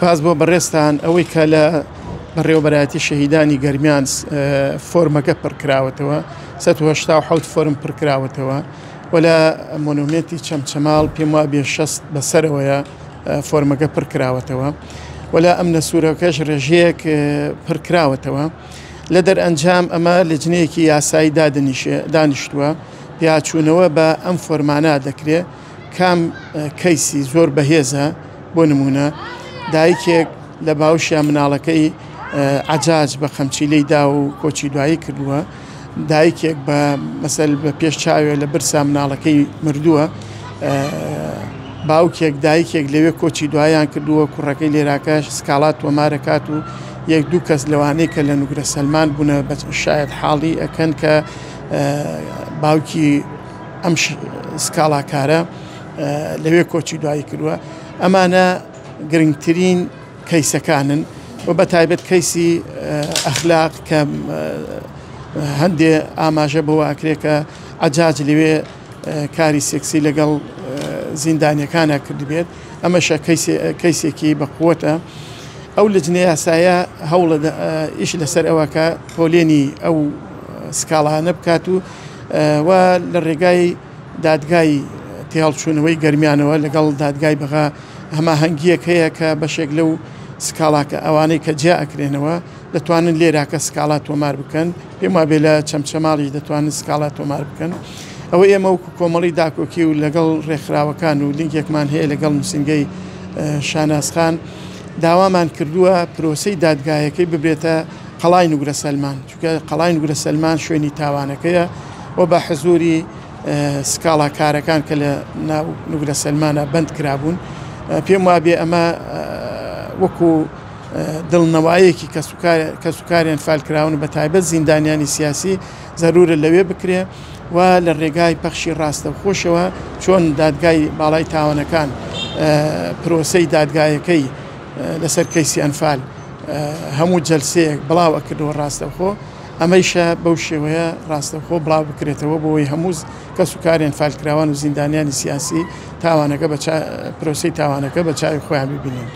سپاس بۆ بەڕێزتان. ئەوەی کە لە بەڕێوەبەرایەتی شەهیدانی گەرمیان فۆرمەکە پڕکراوەتەوە، 187 فۆرم پڕکراوەتەوە و لە مۆنۆمێنتی چەمچەماڵ پێم وابێ 60 بەسەرەوەیە فۆرمەکە پڕکراوەتەوە و لە ئەمنە سوورەکەش ڕێژەیەک پڕکراوەتەوە. لە دەرئەنجام ئەمە لجنەیەکی یاسایی دانیشتووە، پیاچوونەوە بە ئەم فۆرمانە دەکرێ. کام کەیسی زۆر بەهێزە، بۆ نمونە دایکێک لە باوشیا مناڵەکەی عەجاج بە قەمچی لێی دا و کۆچی دوایی کردووە، دایکێک بە مەسەل بە پێش چاوێ لە برسا مناڵەکەی مردووە، باوکێک دایکێک لەوێ کۆچی دوایان کردووە، کوڕەکەی لێراکە سکاڵا تۆمارەکات و یەک دوو کەس لەوانەیە کە لە نوگرە سەلمان بوونە بە شایەت حاڵی ئەکەن کە باوکی ئەم سکاڵاکارە لەوێ کۆچی دوایی کردووە. ئەمانە گرنگترین کەیسەکانن و بە تایبەت کەیسی ئەخلاق کە هەندێ ئاماژە بەوە ئەکرێ کە عەجاج لەوێ کاری سێکسی لەگەڵ زیندانیەکانە کردبێت، ئەمەشە کەیسێکی بەقوەتە. ئەو لجنە یاسایە هەوڵە ئیش لەسەر ئەوە کە پۆلێنی ئەو سکاڵانە بکات و و لە ڕێگای دادگای تێهەڵچوونەوەی گەرمیانەوە لەگەڵ دادگای بەغا هەماهەنگییەک هەیە کە بەشێک لەو سکاڵاکە ئەوانەی کە جیا ئەکرێنەوە دەتوانن لێراکە سکاڵا تۆمار بکەن، پێم وابێ لە چەمچەماڵیش دەتوانن سکاڵا تۆمار بکەن. ئەوە ئێمە وەکو کۆمەڵی داکۆکی و لەگەڵ ڕێکخراوەکان و لینکێکمان هەیە لەگەڵ نووسینگەی شاناز خان داوامان کردووە پرۆسەی دادگایەکەی ببرێتە قەڵای نوگرە سەلمان، چونکە قەڵای نوگرە سەلمان شوێنی تاوانەکەیە و بە حزوری سکاڵاکارەکان کە لە ناو نوگرە سەلمانە بەند کرابوون. پێم وابێ ئەمە وەکو دڵنەوایەکی کەسوکاریان فالکراون بە تایبەت زیندانیانی سیاسی زەرورە لەوێ بکرێ و لە ڕێگای پەخشی ڕاستەوخۆشەوە چۆن دادگای باڵای تاوانەکان پرۆسەی دادگایەکەی لەسەر کەیسی ئەنفال هەموو جەلسەیەک بڵاو ئەکردەوە ڕاستەوخۆ، ئەمەیشە بەو شێوەیە ڕاستەوخۆ بڵاو بکرێتەوە بۆ ئەوەی هەموو کەسوکاری ئەنفالکراوان و زیندانیانی سیاسی تاوانەکە بە پرۆسەی تاوانەکە بە چاوی خۆیان ببینن.